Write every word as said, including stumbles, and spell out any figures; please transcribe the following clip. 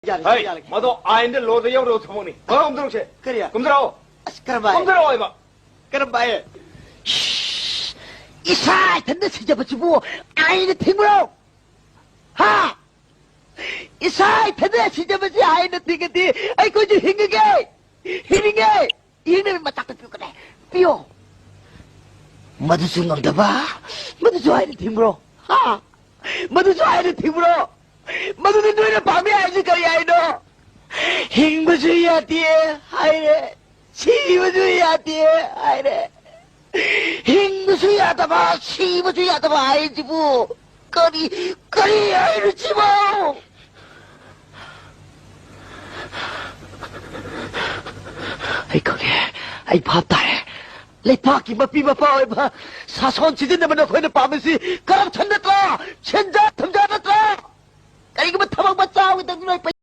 ꯌꯥꯔꯦ, ꯍꯩ, ꯌꯥꯔꯦ꯫ ꯃꯗꯣ ꯑꯥꯏꯟꯗ ꯂꯣꯗ ꯌꯧꯔꯒ ꯊꯝꯃꯨꯅꯤ꯫ ꯃꯔꯣꯝ ꯀꯨꯝꯊꯔꯛꯁꯦ꯫ ꯀꯔꯤ? ꯀꯨꯝꯊꯔꯛꯑꯣ꯫ ꯑꯁ, ꯀꯔꯝꯕ ꯑꯥꯏꯟ? ꯀꯨꯝꯊꯔꯛꯑꯣ ꯍꯥꯏꯕ꯫ ꯀꯔꯝꯕ ꯑꯥꯏꯟ? ꯏꯁ! ꯏꯁꯥ ꯏꯊꯟꯗ ꯁꯤꯖꯕꯁꯤꯕꯨ ꯑꯥꯏꯟꯅ ꯊꯤꯡꯕ꯭ꯔꯣ? ꯍꯥ? ꯏꯁꯥ ꯏꯊꯟꯗ ꯁꯤꯖꯕꯁꯤ ꯑꯥꯏꯟꯅ ꯊꯤꯡꯉꯗꯤ ꯑꯩꯈꯣꯏꯁꯨ ꯍꯤꯡꯉꯒꯦ! ꯍꯤꯡꯅꯤꯡꯉꯦ! ꯏꯔꯩꯅ ꯃꯆꯥꯛꯇ ꯄꯤꯌꯨ ꯀꯗꯥꯏ? ꯄꯤꯌꯣ꯫ ꯃꯗꯨꯁꯨ ꯉꯝꯗꯕ, ꯃꯗꯨꯁꯨ ꯑꯥꯏꯟꯅ ꯊꯤꯡꯕ꯭ꯔꯣ? ꯍꯥ? ꯃꯗꯨꯁꯨ ꯑꯥꯏꯟꯅ ꯊꯤꯡꯕ꯭ꯔꯣ? ꯃꯗꯨꯗꯤ ꯅꯣꯏꯅ ꯄꯥꯝꯃꯤ ꯍꯥꯏꯁꯤ ꯀꯔꯤ ꯍꯥꯏꯅꯣ? ꯍꯤꯡꯕꯁꯨ ꯌꯥꯗꯦ ꯍꯥꯏꯔꯦ, ꯁꯤꯕꯁꯨ ꯌꯥꯗꯦ ꯍꯥꯏꯔꯦ꯫ ꯍꯤꯡꯕꯁꯨ ꯌꯥꯗꯕ, ꯁꯤꯕꯁꯨ ꯌꯥꯗꯕ ꯍꯥꯏꯁꯤꯕꯨ ꯀꯔꯤ, ꯀꯔꯤ ꯍꯥꯏꯔꯤꯁꯤꯕꯣ? ꯑꯩ ꯈꯪꯉꯦ, ꯑꯩ ꯚꯥꯞ ꯇꯥꯔꯦ꯫ ꯂꯩꯄꯥꯛꯀꯤ ꯃꯄꯤ ꯃꯄꯥ ꯑꯣꯏꯕ ꯁꯥꯁꯣꯟ ꯁꯤꯖꯤꯟꯅꯕ ꯅꯈꯣꯏꯅ ꯄꯥꯝꯃꯤꯁꯤ corruption ꯅꯠꯇ꯭ꯔꯥ? ꯁꯦꯟꯖꯥ ꯊꯨꯝꯖꯥ ꯅꯠꯇ꯭ꯔꯥ? ꯀꯔꯤꯒꯨꯝꯕ ꯊꯕꯛ ꯃꯆꯥ ꯑꯃꯈꯛꯇꯪ ꯅꯣꯏ